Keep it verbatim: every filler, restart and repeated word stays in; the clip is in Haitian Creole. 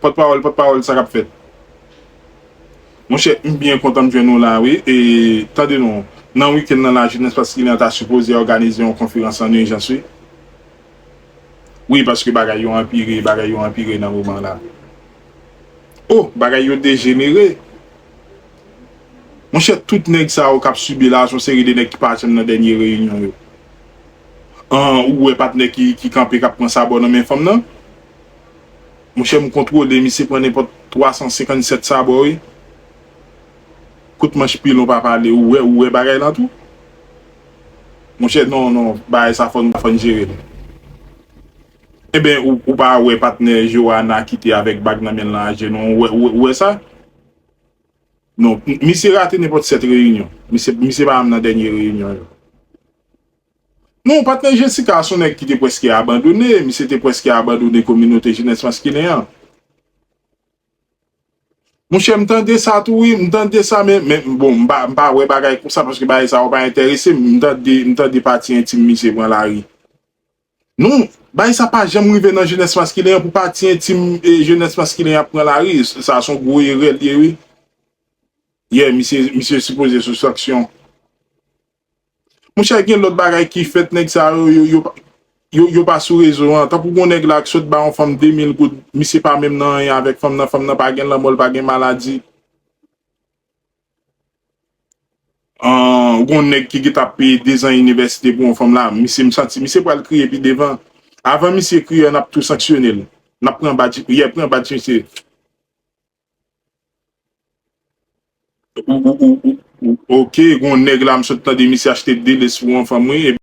Pòtpawòl, pòtpawòl, sa k ap fèt? Monchè, m byen kontan m jwenn nou la, wi. E, tande non, nan wikenn nan la, Jenès Maskilen an ta sipoze òganize yon konferans an ijans, wi. Wi, paske bagay yo anpire, bagay yo anpire nan moman la. Oh, bagay yo dejenere. Monchè, tout nèg sa yo k ap sibi la, se yon seri de nèg ki pa janm nan dènye reyinyon yo. An, ou wè patnè ki, ki kanpe, k ap pran sabò nan men fanm nan? Monchè, m kontwole, misye pran nenpòt twa san senkannsèt sabò, wi. Kout manch pilon pa pale, ou wè, ou wè bagay lan tou? Monchè, non, non, bagay sa fò n, fò n jere l. Enben, ou, ou pa wè patnè Joana ki te avèk bag nan men l lan ajenou, ou wè, ou, ou wè sa? Non, m-, misye rate nenpòt sèt reyinyon. Misye, misye pa janm nan dènye reyinyon yo. Non, patnè Jessica se yon nèg ki te prèske abandone, misye te prèske abandone kominote Jenès Maskilen an. Monchè, m tande sa tou, wi, m tande sa, men, men, bon, m pa, m pa wè bagay konsa, paske bagay sa yo pa enterese m, m tande, m tande pati entim misye pran lari. Non, bagay sa pa janm rive nan Jenès Maskilen an pou pati entim, e, Jenès Maskilen an ap pran lari, sa se yon gwo erè l ye, wi. Yeah, misye, misye sipoze sou sanksyon. Monchè, gen lòt bagay ki fèt, nèg sa yo, yo, yo, yo, yo pa sou rezo an. Tankou gon nèg la k sot ba yon fanm de mil goud, misye pa menm nan anyen avèk fanm nan, fanm nan pa gen lanmò, l pa gen maladi. An, gon nèg ki gentan ap peye de zan inivèsite pou yon fanm la, misye, m santi, misye pral kriye pi devan. Avan misye kriye, n ap tou sanksyone l. N ap pran badj, yeah, pran badj misye. Ou, ou, ou, ou, ou, ok, gon nèg la, m sot tande misye achte de les pou yon fanm, wi,